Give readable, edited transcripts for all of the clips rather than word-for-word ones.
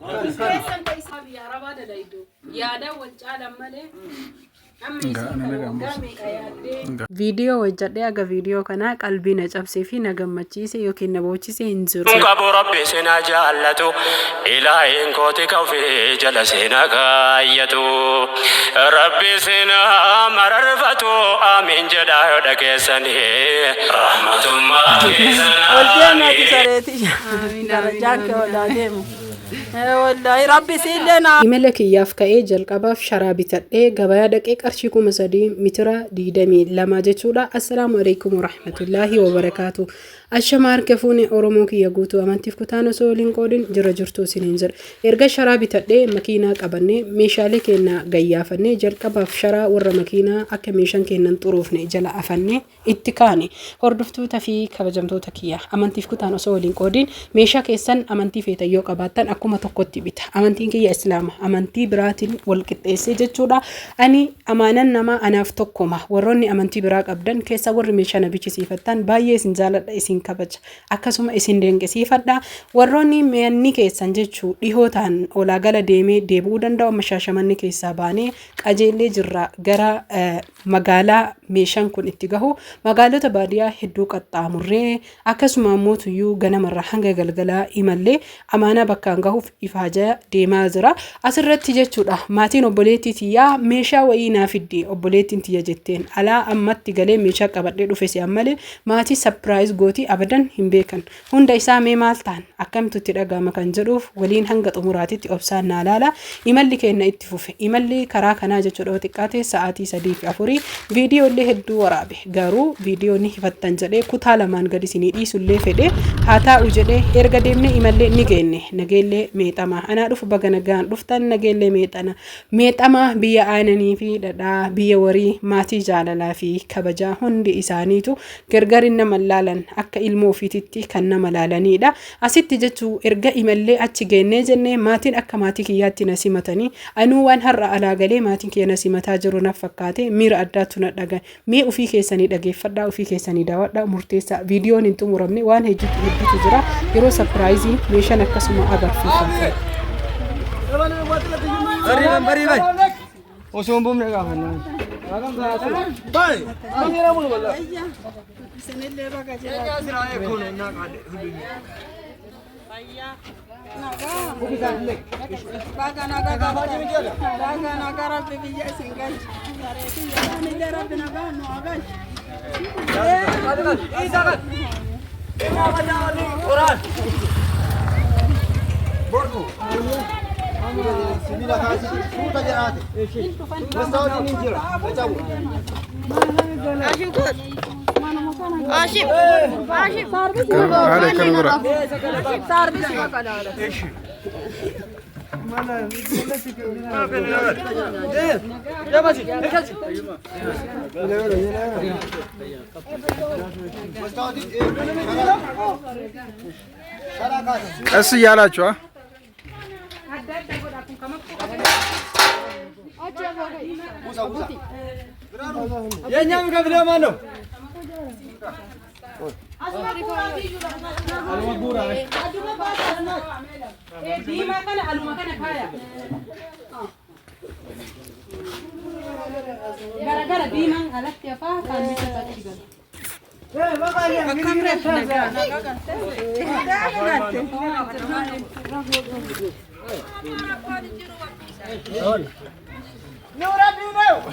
Keessan ta isaa biyya arabaa dalaydu yaadaan wal caalan malee amma isii kana waggaa meeqa yaaddee. Viidiyoo hojjadhee haga viidiyoo kanaa qalbii na cabsee fi na gammachiise yookiin na boochise hin jiru. Qabu rabbi sina jaallatu ilaahiin kooti ka ofii jala sina kaayyatu rabbi sina mararfatu amiin jedhaa yoo dhageessanii rahmatummaa Ol deemi ati keessanii. sareeti. Amiin amiin Darajaan kee amiin ol haa amiin. deemu. Wallaahi rabbi siillee naa. Imala kiyyaaf ka'ee jalqabaaf sharaa bitadhee gabayaa dhaqee qarshii 3000 mitira 22 jechuudha. Assalaamu alaikum warahmatullaahi wabarakaatu. Ashama harka fuune Oromoo kiyya guutuu amantiif kutaan osoo waliin qoodin jira jirtuu isiniin jedha. Erga sharaa bitadhee makiinaa qabannee meeshaalee keenya gayyaafannee jalqabaaf sharaa warra makiinaa akka meeshaan keenya hin xuroofne jala afannee itti kaane. Hordoftoota fi kabajamtoota kiyya, amantiif kutaan osoo wal hin qoodin, meeshaa keessan amantii feetan yoo qabaattan akkuma tokkotti bita. Amantiin kiyya Islaama. Amantii biraatiin wal qixxeessee jechuudha. Ani amaanan namaa anaaf tokkoma. Warroonni amantii biraa qabdan keessa warri meeshaa na bichisiifattan baay'ee isin jaaladha, isin kabaja. Akkasuma isin dinqisiifadha. Warroonni manni keessan jechuu dhihoo ta'an olaa gala deemee deebi'uu danda'u amma Shaashamanne keessaa baanee qajeellee jirra gara magaalaa meeshaan kun itti gahu magaalota baadiyaa hedduu qaxxaamurree akkasuma ammoo tuyyuu ganamarraa hanga galgalaa imallee amaanaa bakkaan gahuuf ifaajaa deemaa jira. Asirratti jechuudha maatiin obboleettii tiyyaa meeshaa wayii naa fiddi obboleettiin tiyya jetteen alaa ammatti galee meeshaa qabadhee dhufe si'an malee maatii sapiraayiz gootii abadan hin beekan. Hunda isaa mee maal ta'an, akkamtu itti dhaga'ama kan jedhuuf waliin hanga xumuraatitti obsaan naa laala. Imalli keenna itti fufe. Imalli karaa kanaa jechuudha yoo xiqqaate sa'aatii sadii fi afurii viidiyoo illee hedduu waraabe. Garuu viidiyoo ni hifattan jedhee kutaa lamaan gadi isinii dhiisu illee fedhe haa taa'u jedhee erga deemnee imallee ni geenne. Nageellee Meexamaa. Anaa dhufu baga nagaan dhuftan Nageellee Meexana. Meexamaa biyya aananii fi dhadhaa, biyya warii, maatii jaalalaa fi kabajaa hundi isaaniitu gargar hin nama laalan akka ilmoo ofiititti kan nama laalaniidha. Asitti jechuu erga imallee achi geennee jennee maatiin akka maatii kiyyaatti na simatanii anuu waan har'a alaa galee maatiin kiyya na simataa jiru na fakkaate miira addaatu na dhaga. Mee ofii keessanii dhageeffadhaa ofii keessanii daawwadhaa murteessaa viidiyoon hin xumuramne waan hedduutu hedduutu jira yeroo sapiraayizii meeshaan akkasuma agarsiifamte. Bariiban bariiban. Osoo hin buufne gaafannaa. Isinillee baga jiraattan. Baga nagaa galtan. Baga nagaa rabbi biyya isin galche. Saree kiyya isaanillee rabbi nagaa nu haa galchu. Haala akkana godha. ቀስ እያላችሁ አ? የእኛ የሚከፍለው ማን ነው? Diimaa kana aluma kana kaaya. Garagara diimaan alatti hafaa kaan bicha achi gala.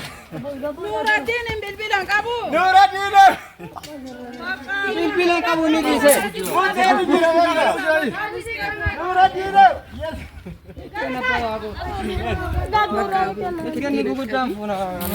Nuuraddiin hin bilbilan qabu. Bilbila qabu ni dhiise.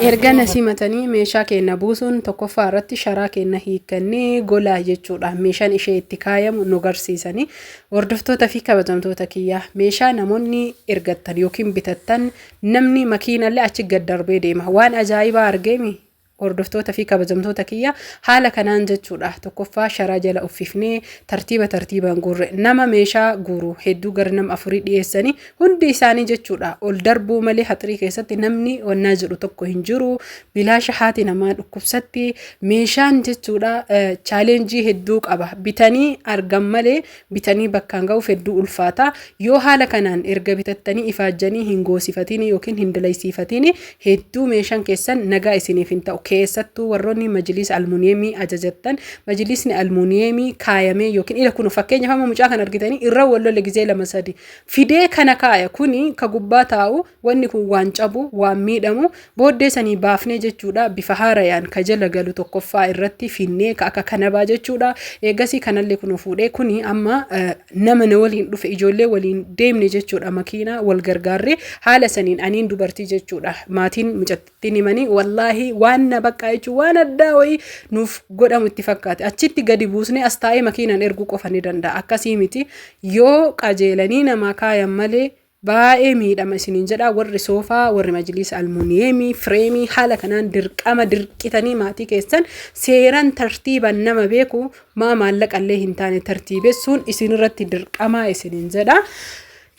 Erga na simatanii meeshaa keenna buusuun tokkoffaa irratti sharaa keenna hiikkannee golaa jechuudha. Meeshaan ishee itti kaayamu nu garsiisanii. Hordoftoota fi kabajamtoota kiyyaa meeshaa namoonni ergattan yookiin bitattan namni makiinallee achi gad darbee deema. Waan ajaa'ibaa argeemi. Hordoftoota fi kabajamtoota kiyya, haala kanaan jechuudha tokkoffaa sharaa jala uffifnee tartiiba tartiibaan guurre. Nama meeshaa guuru hedduu gara nama afurii dhiyeessanii, hundi isaanii jechuudha ol darbuu malee haxirii keessatti namni wannaa jedhu tokko hin jiru. Bilaasha haati namaa dhukkubsatti. Meeshaan jechuudha challenge hedduu qaba. Bitanii argan malee bitanii bakkaan ga'uuf hedduu ulfaata. Yoo haala kanaan erga bitattanii ifaajjanii hin goosifatiin yookiin hin dalaysiifatiin, hedduu meeshaan keessan nagaa isiniif hin ta'u. Keessattuu warroonni majliisa almuuniyeemii ajajattan, majliisni almuuniyeemii kaayamee yookiin ila kun fakkeenyaaf amma mucaa kan argitanii irra wal lolle gizee lama sadi fidee kana kaaya. Kuni ka gubbaa taa'u, wanni kun waan cabu, waan miidhamu booddee sanii baafnee jechuudha. Bifa haarayaan ka jala galu tokkoffaa irratti finnee ka akka kanabaa jechuudha. Eegasii kanallee kun fuudhee, kuni amma nama na waliin dhufe, ijoollee waliin deemne jechuudha. Makiinaa wal gargaarree haala saniin, aniin dubartii jechuudha, maatiin mucattiin himanii, wallaahi waan na baqqaa jechuun waan addaa wayii nuuf godhamu itti fakkaate. Achitti gadi buusnee as taa'ee makiinaan erguu qofa ni danda'a. Akkasii miti, yoo qajeelanii namaa kaayan malee baay'ee miidhama isiniin jedha. Warri soofaa, warri majliisa almuuniyeemii, fireemii, haala kanaan dirqama dirqitanii maatii keessan seeran tartiiban nama beeku maa maallaqallee hin taane tartiibessuun isinirratti dirqamaa isiniin jedha.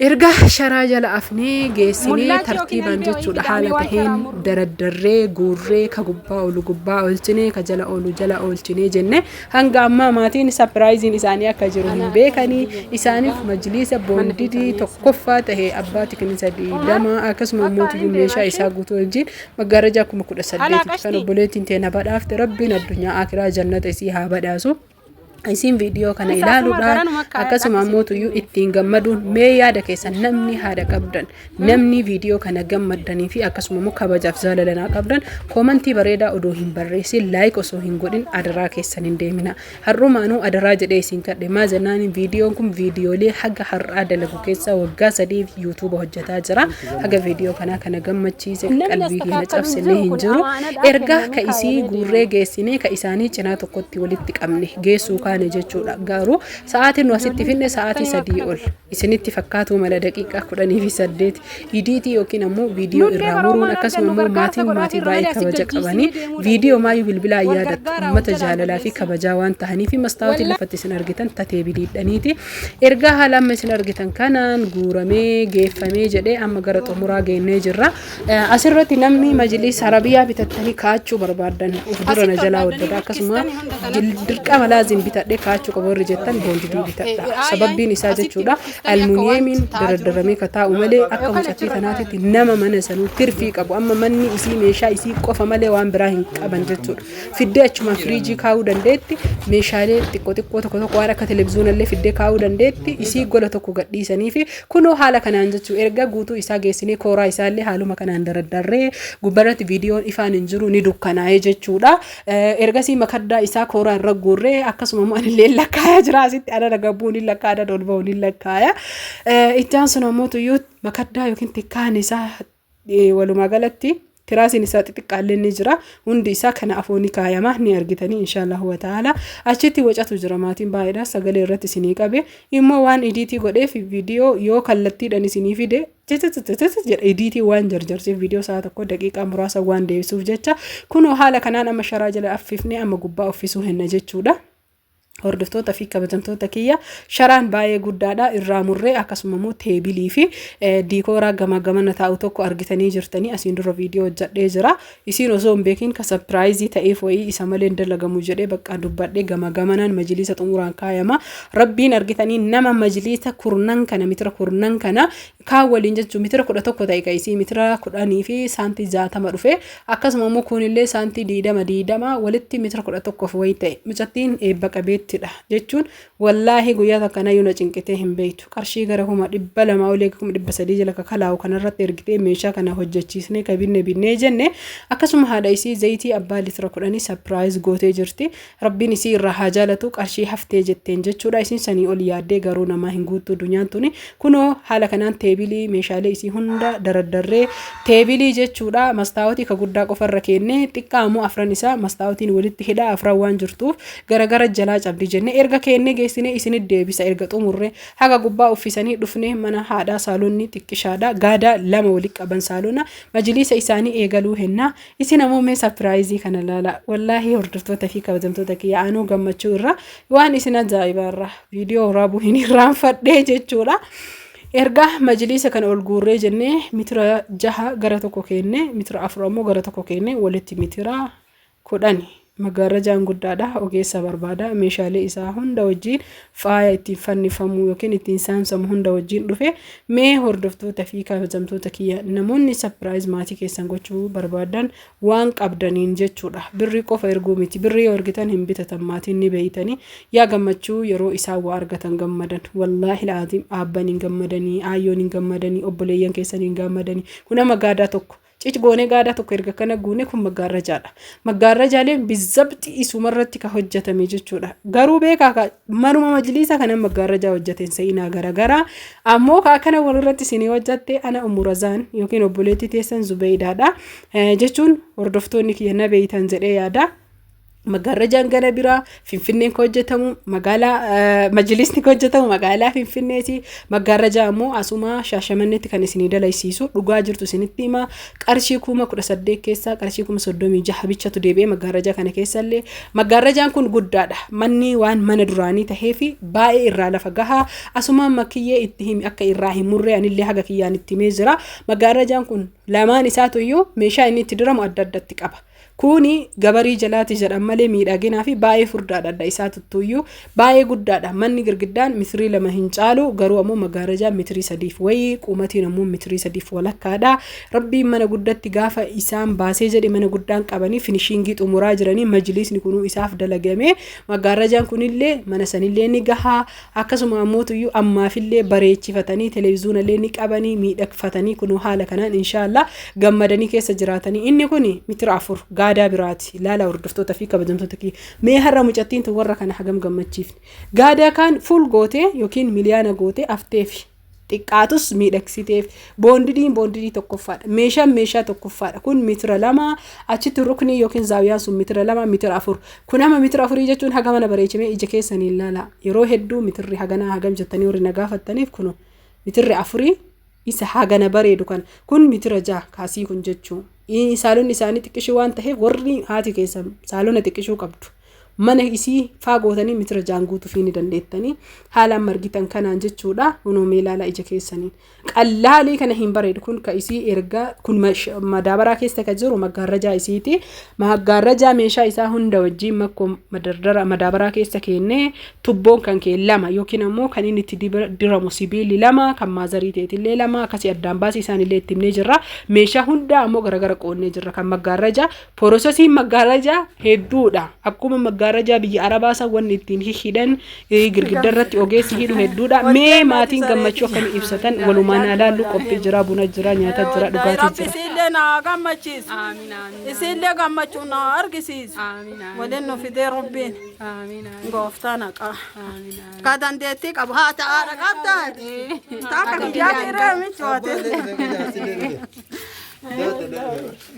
Erga sharaa jala afnee geessinee tartiibaan jechuudha haala taheen daraddarree guurree, ka gubbaa oolu gubbaa oolchinee, ka jala oolu jala oolchinee jenne, hanga ammaa maatiin surpriseiin isaanii akka jiru hin beekanii. Isaaniif majliisa bonded tokkoffaa tahe abbaa tikinisa 20, akkasuma immoo meeshaa isaa guutuu wajjin maggaarajaa 18,000 kan obboleettiin teena badhaafte. Rabbiin addunyaa akiraa jannata isii haa badhaasu. Isin viidiyoo kana ilaaluudhaan akkasuma ammoo tuyyuu ittiin gammaduun, mee yaada keessan, namni haadha qabdan, namni viidiyoo kana gammaddanii fi akkasuma immoo kabajaaf jaalalanaa qabdan, comment bareedaa odoo hin barreessin, like osoo hin godhin adaraa keessan hin deemina. Har'umaanuu adaraa jedhee isin kadhe. Maa jennaan, viidiyoon kun viidiyoolee haga har'aa dalagu keessaa, waggaa 3 YouTubea hojjetaa jira, haga viidiyoo kanaa kana gammachiise, qalbii keenya cabsinee hin jiru. Erga ka isii guurree geessinee, ka isaanii cinaa tokkotti walitti qabne geessuu kaane jechuudha. Garuu sa'aatiin nu asitti finne sa'aatii 3 ol isinitti fakkaatu mala, daqiiqaa 18 edit yookiin ammoo viidiyoo irraa muruun, akkasuma immoo maatiin maatii baay'ee kabaja qabanii viidiyoo maayyuu bilbilaan yaadattu, uummata jaalalaa fi kabajaa waan ta'anii fi mastaawotiin lafatti isin argitan tatee biliidhaniiti. Ergaa haala amma isin argitan kanaan guuramee geeffamee jedhee amma gara xumuraa geennee jirra. Asirratti namni majlis arabiyaa bitattanii kaa'achuu barbaaddan, uf dura na jalaa waddada, akkasuma dirqama laazim bitadhee kaa'achuu qaba warri jettan, bonded bitadha. Sababbiin isaa jechuudha almuuniyeemiin daraddaramee ka taa'u malee akka mucattii tanaatitti nama mana sanuu tirfii qabu. Amma manni isii meeshaa isii qofa malee waan biraa hin qaban jechuudha. Fiddee achumaan firiijii kaa'uu dandeetti. Meeshaalee xiqqoo xiqqoo tokko tokko waan akka televiziyoonallee fiddee kaa'uu dandeetti. Isii gola tokko gadhiisanii fi kunoo haala kanaan jechuu erga guutuu isaa geessinee, kooraa isaallee haaluma kanaan daraddarree, gubbarratti viidiyoon ifaan hin jiru, ni dukkanaa'ee jechuudha. Ergasii makaddaa isaa kooraa irra guurree, akkasuma immoo anillee lakkaayaa jira asitti, ana gabbuu ni lakkaaya, ol ba'u ni lakkaaya. Itti aansuun ammoo tuyyuu makaddaa yookiin tikkaan isaa, walumaa galatti tiraasiin isaa xixiqqaallee ni jira. Hundi isaa kana afoonii kaayama, ni argitanii inshaallahu wa ta'ala. Achitti wacatu jira, maatiin baay'eedha. Sagalee irratti isinii qabe immoo waan edit godheef, viidiyoo yoo kallattiidhaan isinii fide jedha, edit waan jarjarsiif, viidiyoo sa'a tokko daqiiqaa muraasa waan deebisuuf jecha, kunoo haala kanaan amma sharaa jala affifnee amma gubbaa uffisuu henna jechuudha. Hordoftoota fi kabajamtoota kiyya, sharaan baay'ee guddaadha. Irraa murree, akkasuma immoo teebilii fi diikooraa gama gamana taa'u tokko argitanii jirtanii, asiin dura viidiyoo hojjedhee jira. Isiin osoo hin beekin ka surprise ta'eef wayii isa malee hin dalagamu jedhee bakka dubbadhee, gama gamanaan majliisa xumuraan kaayama. Rabbiin argitanii nama majliisa kurnan kana, mitira kurnan kana kaan waliin jechuun mitira 11 ta'e, ka isii mitira 10 fi saantii 60 dhufe, akkasuma immoo kunillee saantii 20 20, walitti mitira 11 wayii ta'e. Mucattiin eebba qabeettidha jechuun, wallaahi guyyaa takka nayyuu na cinqitee hin beektu. Qarshii gara 200,000 olii, 300,000 jala kakalaa'u kanarratti ergitee meeshaa kana hojjechiisnee ka binne binnee jenne. Akkasuma haadha isii zayitii abbaa litira 10 surprise gootee jirti. Rabbiin isii irraa haa jaalatu. Qarshii haftee jetteen jechuudha, isin sanii ol yaaddee, garuu namaa hin guuttuu dunyaan tuni. Kunoo haala kanaan teebilii, meeshaalee isii hunda daraddarree, teebilii jechuudha mastaawotii ka guddaa qofarra keennee, xiqqaa immoo afran isaa mastaawotiin walitti hidhaa afran waan jirtuuf garagara jalaa cabdi. qabdi jennee erga keennee geessinee isinit deebisa erga xumurree haga gubbaa uffisanii dhufnee mana haadhaa saalonni xiqqishaadha gaadaa lama wali qaban saalona majliisa isaanii eegaluu hennaa isin ammoo mee sapiraayizii kana laala wallaahi hordoftoota fi kabajamtoota kiyya anuu gammachuu irraa waan isin ajaa'ibaa irraa viidiyoo waraabuu hin irraanfadhee jechuudha. Erga majliisa kana ol guurree jennee mitira jaha gara tokko keenne mitira afur ammoo gara tokko keenne walitti mitira kudhani. Maggaarrajaan guddaadha, ogeessa barbaada. Meeshaalee isaa hunda wajjiin faaya ittiin fannifamu yookiin ittiin saamsamu hunda wajjiin dhufe. Mee hordoftoota fi kabajamtoota kiyya namoonni surprise maatii keessan gochuu barbaadan waan qabdaniin jechuudha. Birrii qofa erguu miti. Birrii yoo ergitan hin bitatan maatiin ni beeytanii. Yaa gammachuu yeroo isaan waa argatan gammadan. Wallaahi laaziim aabban hin gammadanii, aayyoon hin gammadanii, obboleeyyan keessan hin gammadanii. Kun amma gaadaa tokko. Cic goonee gaadaa tokko erga kana guune kun maggaarrajaadha. Maggaarrajaaleen bizzabxi isumarratti ka hojjetame jechuudha. Garuu beekaa ka manuma majliisa kana maggaarrajaa hojjeteen sa'inaa garagaraa. Ammoo ka akkana walirratti isinii hojjette ana Ummu Razaan yookiin obboleettii teessan Zubeydaadha. Jechuun hordoftoonni kiyya na beeytan jedhee yaada. Maggaarrajaan gara biraa Finfinneen ka hojjetamu magaalaa majlisni ka hojjetamu magaalaa Finfinneeti. Maggaarrajaa ammoo asuma Shaashamanneetti kan isinii dalaysiisu dhugaa jirtu isinitti hima. Qarshii 18,000 keessaa qarshii 36,000 bichatu deebi'ee maggaarrajaa kana keessallee. Maggaarrajaan kun guddaadha. Manni waan mana duraanii taheefi baay'ee irraa lafa gahaa. Asumaan makkiyyee itti himi akka irraa hin murree anillee haga kiyyaan itti himee jira. Maggaarrajaan kun lamaan isaatu iyyuu meeshaa inni itti diramu adda addatti qaba. Kuuni gabarii jalaati jedhan malee miidhaginaa fi baay'ee furdaadha adda isaa tuttuuyyuu baay'ee guddaadha. Manni girgiddaan mitirii lama hin caalu garuu ammoo maggaarrajaan mitirii sadiif wayii qumatiin ammoo mitirii sadiif walakkaadha. Rabbiin mana guddatti gaafa isaan baasee jedhe mana guddaan qabanii finishiingii xumuraa jiranii majliisni kunuu isaaf dalagame maggaarrajaan kunillee mana sanillee ni gahaa Akkasuma ammootuyyuu ammaafillee bareechifatanii televizuunallee ni qabanii miidhagfatanii kunuu haala kanaan inshaallah gammadanii keessa jiraatanii inni kun mitira afur gaadaa biraati laala hordoftoota fi kabajamtoota kiyya mee har'a mucattiin tun warra kana hagam gammachiifne gaadaa kaan fuul gootee yookiin miliyaana gootee afteefi xiqqaatus miidhagsiteef. Boondidiin boondidii tokkoffaadha. Meeshaan meeshaa tokkoffaadha. Kun mitira lama achitti ruknii yookiin zaawiyaan sun mitira lama mitira afur. Kun amma mitira afurii jechuun haga mana bareechimee ija keessaniin ilaala. Yeroo hedduu mitirri haganaa hagam jettanii warri na gaafattaniif kuno mitirri afurii isa hagana bareedu kana. Kun mitira jaha kaasii kun jechuu. Saalonni isaanii xiqqishuu waan ta'eef warri haati keessan saalona xiqqishuu qabdu. Mana isii faa gootanii mitira jaan guutuufii ni dandeettanii. Haala amma argitan kanaan jechuudha. Kunoo mee ilaalaa ija keessaniin. Qallaalii kana hin bareedu kun ka isii erga kun madaabaraa keessa ka jiru maggaarrajaa isiiti. Maggaarrajaa meeshaa isaa hunda wajjin makkoo madardara madaabaraa keessa keennee tubboon kan kee lama yookiin ammoo kan inni itti diramu sibiilli lama kan maazarii teetillee lama akkasii addaan baasii isaanillee itti himnee jirra. Meeshaa hundaa ammoo garagara qoonnee jirra kan maggaarrajaa Porosesiin maggaarrajaa hedduudha. Akkuma maggaarrajaa biyya Arabaa san wanni ittiin hihhidhan girgidda irratti ogeessi hidhu hedduudha. Mee maatiin gammachuu akkamii ibsatan walumaan haa laallu. Qophii jira, buna jira, nyaata jira, dhugaatii Rabbi jira. isiillee na haa gammachiisu. Amiin amiin Isiillee gammachuu na haa argisiisu. amiin amiin Waliin nu fidee Rabbiin amiin amiin gooftaan haqaa. amiin amiin. Ka dandeettii qabu haa ta'aadha qabdaati. Taakka kiyyaati irree michoote.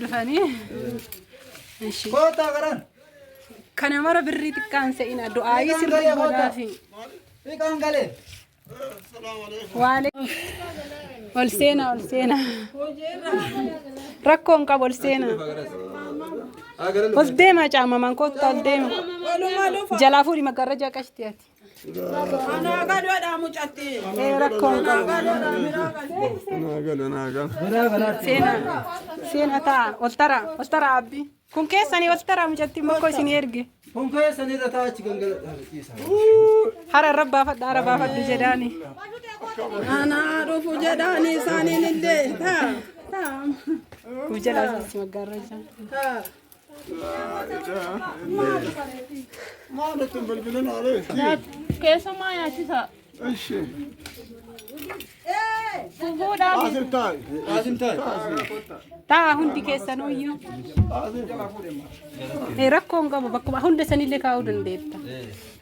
Dhufanii. Ishi. Kootaa garaan. Kana mara birrii xiqqaan se'ina du'aayii sirrii godhaafi. Hiikaan galee. Waale. Ol seenaa ol seenaa. Rakkoo hin qabu ol seenaa. Ol deemaa caamamaan kottaa ol deema. Jalaa fuudhi maggaarrajaa qashti ati. Anaa gadoodhaa mucattii. Ee rakkoo hin qabu. Naa gala naa gala. Seenaa seenaa ta'a ol tara ol tara abbi. Kun keessanii ol tara mucattiin makkoo isinii erge. Kun keessan irra taa'aa achi gangaladhaa. Hara irra baafadha hara baafadhu jedhaani. Anaa dhufu jedhaani isaaniin illee. Taa taa Kun jalaa si maggaarrajaa. taa. Maalitti bilbilin alee? Keessumaa nyaachisa. Ishi. Fufuudhaaf. Asim taa'i. Qaasim taa'i. Ta'a hundi keessanuyyuu. Ee rakkoo hin qabu bakkuma hunda sanillee kaa'uu dandeetta.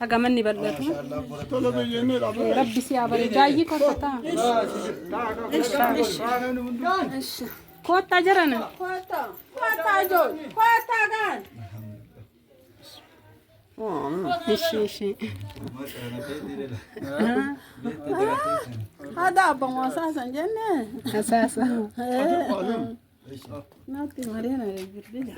Haga manni bal'atu. Tola biyyeenni dhabe. Rabbi si haa bareechu. Jaayyii kottu ta'a. Koottaa jarana. Kottaa kottaa ijoollee kottaa gaan. Ishi ishi. Haadha abbaa moosaa jenne. Asaasa. Natti malee na bilbila.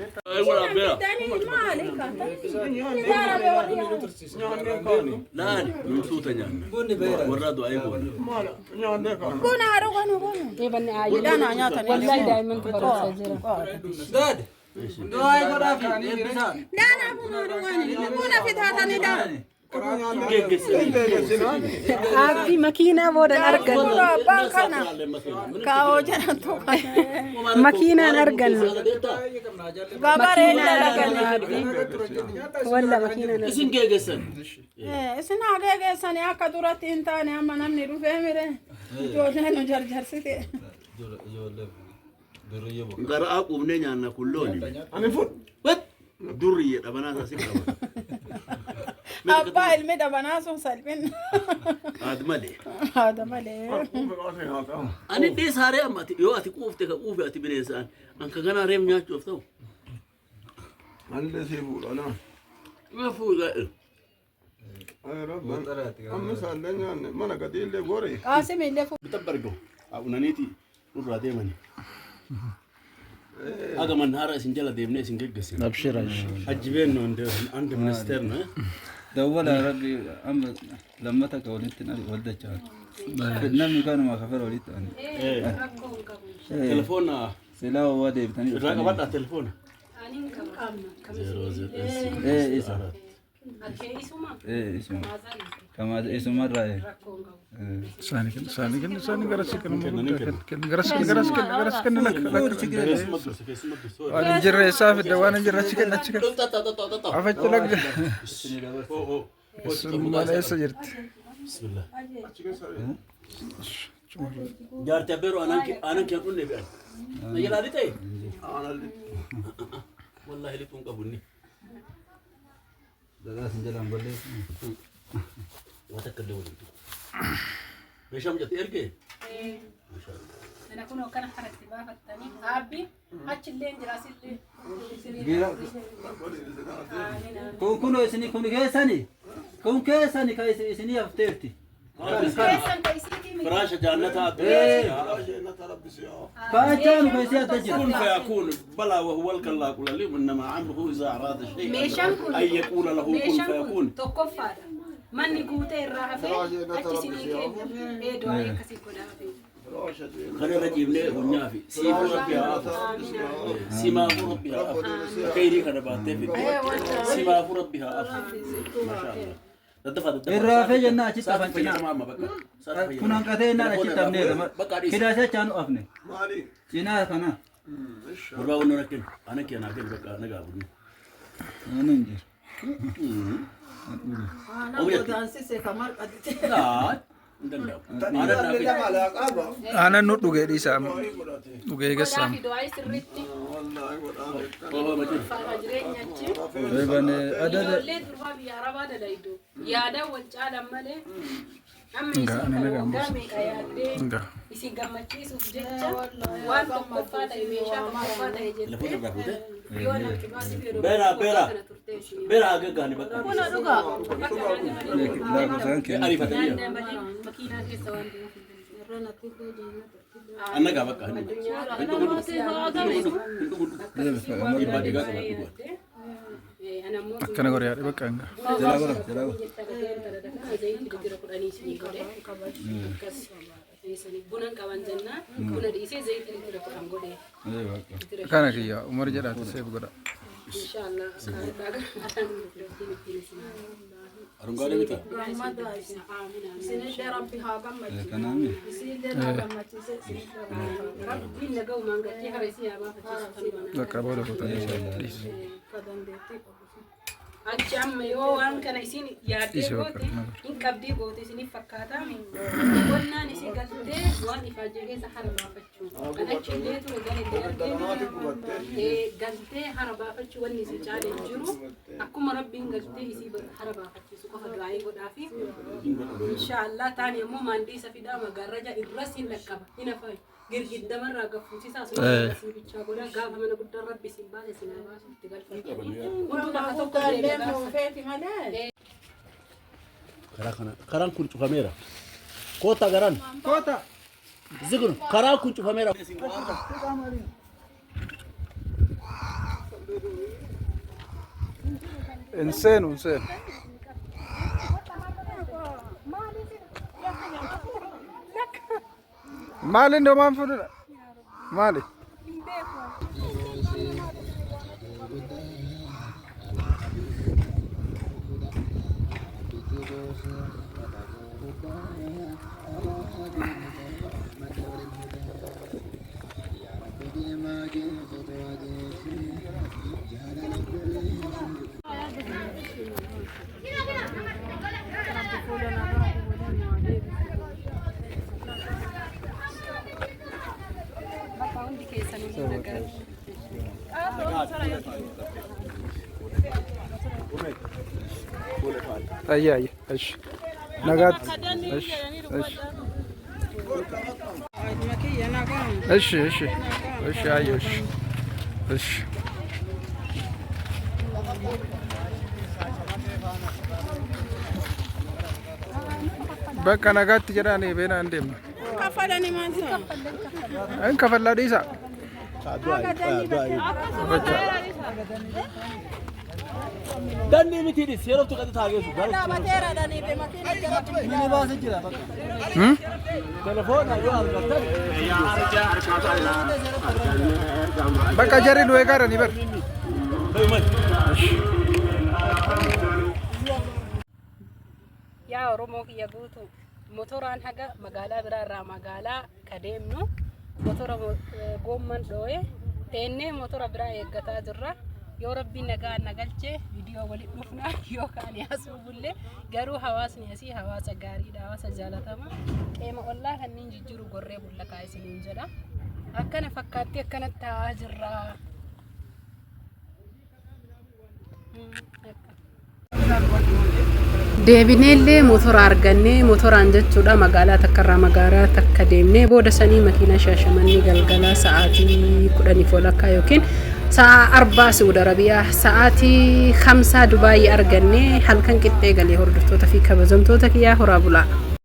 Laal nutuuta nyaanna. Warra du'aa eegoon. Buna haadha kanu kanu. Eebanne aayyaa. Midhaan haa nyaatanii. Wallahi daa'imman barumsa jira. Du'aa godhaafi eebbisaa. Daana buna haadha kanu. Buna fitaatanii daana. Aabbi makiinaa boodan argannu. Buna abbaan kana. Kaawoo jedhamtu kana. Makiinaan argannu. Babaree Makiinaan argannu aabbi. Walla makiinaan argannu. Isin geeggessan. Isin haa geeggeessanii akka duratti hin taane amma namni dhufee mire. Ijoollee nu jarjarsite. Garaa quufnee nyaanna kullooni. Ani fudhu. Wat! Durriyyee dhabanaa isaa si qaba. Abbaa ilmi dhabanaa sun salphinna. Haad malee. Haadha malee. Ani dhiisaaree amma ati yoo ati quufte ka quufe ati bineensaan an ka ganaa reef nyaachuuf ta'u. Ani sii fuudha laa. Ima fuudha. Amma isaallee nyaanne mana gadiillee gori. Qaasim illee Bita bargo. Unaniiti nurraa deemani. Haga manhaara isin jala deemnee isin geggeessina. Abshir abshir. Ajjibeen nu andi ministeer na. Dawwala rabbi amma lammata ka walitti wal dachaa. Namni kanuma kafara walitti ani. Telefoona Silaa waa deebitanii irraa qabadhaa telefoona. Ee isa. Ee isuma. Kama isumarraa ee. Isaanii kennu isaanii kennu isaanii gara si kennu kennu gara si gara si kennu gara si kennu lakka lakka. Keessuma dursa keessuma dursa. Waan hin jirre isaa fidda waan hin jirre achi kennu achi kennu. Afachi lakka. Sun malee eessa jirti? Bismillah. Jaarti abbeeroo aanan kee dhunne fe'an. Na jalaa lixee? Wallaahi lixuun qabu inni. Dhadhaa sin jalaan balleessu. Waa takka illee waliin tuqu. Meeshaa mucatti ergee? Kana kun akkana haratti baafattanii aabbi achillee jira asillee. Kun kunoo isinii kun keessani. Kun keessani ka isinii hafteerti. Firaasha jaannataa Kaachaan ka isii adda jira. كن فيكون بلى وهو الخلاق العليم انما امره اذا اراد شيئا Meeshaan kun ان يقول له كن meeshaan kun فيكون tokkoffaadha. Manni guutee irraa hafee achi isinii kenna. Ee du'aa akkasii godhaa hafe. Kana irra ciifnee hunyaafi siifuu rabbi haa afu simaafuu rabbi haa afu khayrii kana baattee fidde simaafuu rabbi haa afu maashaa Allah daddafa daddafa Irraa hafee jennaan achitti Sa'aati hafan cinaa. fayyadamaa amma bakka Sa'aati Kun fayyadamaa. hanqatee jennaan achitti hafneerra. Bakka dhiisi. Kidaasee achaan hafne. Maali? Cinaa kana. Gurbaa wannoon akkin ana kee naa kennu bakka nagaa bunni. Ani hin jiru. Aannan godaansise ka marqatite. Hin danda'amu. Aanan naa Illee kennu. alaa qaba. Aannan nu dhugee dhiisa amma. Dhugee gassaama. Godhaa fi du'aa sirriitti Wallaahi godhaa. Baba majin. faana jireenya achi. Reebane adada. Ijoollee durbaa biyya arabaa dalaydu yaada wal caalan malee amma Nga, isin ani kana nagaa waggaa meeqa yaaddee Nga. isin gammachiisuuf jecha waan tokkoffaa ta'e meeshaa tokkoffaa ta'e Telefoona jettee irraa fuutee? yoo namni baasii fayyadamu Beera beera kana turtee isin beera hagaggaani bakka. Buna dhugaa. Lakkoofsaan kennu. Ariifatanii. makiinaa keessa waan deemuuf Annagaa bakka hin dhugu. Hin dhugu hin dhugu hin dhugu. Dhiibbaa dhiigaa qaba dhugu. Akkana godhe yaadhe bakka nga. Jalaa godha jalaa godha. Bunan qaban jennaan buna dhiisee zayitii litira 10 godhe. Ee bakka. Kana kiyya Umar jedhaati seef godha. Inshallah Arungaadee bitaa. Isinillee rabbi haa gammachiisu. Kanaami. Isinillee haa gammachiise. Isinillee rabbi haa Rabbiin nagaumaan galchee hara isii haa baafachiisu kanuma. Bakka booda fuutanii dhiisi. Akka dandeettii qabu. Achi amma yoo waan kana isin yaaddee Dhiisi bakka goote hin qabdii goote isiniif fakkaataa qonnaan isii galtee waan ifaajee keessa hara baafachuu kan achi illee ture gara illee argee galtee hara baafachuu wanni isin caalee jiru akkuma rabbiin galtee isii hara baafachiisu qofa du'aayii godhaafi inshaallah taani ammoo maandiisa fidaa magarraja irras hin dhaqqaba hin hafaayu Girgiddamarraa gaffuusisaa asuma bichaa godha gaafa mana guddaan rabbi isin baase isin haa baasu itti galfatanii. Hunduu bakka tokko Guddaallee deebi'aa. nuufeeti malee. Karaa kana karaan kun cufameera. Koota garaan. Koota. Zignu karaan kun cufameera. Hin seenu hin seenu. Maali inni homaan fuudhudha? Maali? Bakka hundi keessanuu nagaa. Ayya ayya. Ishi. Nagaatti. Ishi. Ishi. Ishi ishi. Ishi ayya ishi. Ishi. Bakka nagaatti jedhaanii beenaa hin deemna. Kaffalanii maal ta'a? Hin kafallaa dhiisaa. Danni miti dhis yeroo tokko taageessu. Dhaabateera dhanii makiina jalatti. Mini baasa jira bakka. Telefoona yoo argattan. Bakka jarri nu eegaaranii bar. Yaa Oromoo kiyya guutuu motoraan haga magaalaa biraa irraa magaalaa ka deemnu motora goomman dhoo'e teennee motora biraa eeggataa jirra. Yoo rabbiin nagaan na galche viidiyoo walitti dhufna yookaan asuu bulle garuu hawaasni asii hawaasa gaariidha hawaasa jaalatama qeema ollaa kanneen jijjiiru gorree bulla kaa isiniin jedha. Akkana fakkaatti akkanatti taa'aa jirra. Deebineellee motora argannee motoraan jechuudha magaalaa takkarraa magaalaa takka deemnee booda sanii makiinaa Shaashamannee galgala sa'aatii 10:30 yookiin sa'a 4 Saudi Arabiyaa sa'aatii 5 Dubaayii argannee halkan qixxee galee hordoftoota fi kabajamtoota kiyyaa horaa bulaa.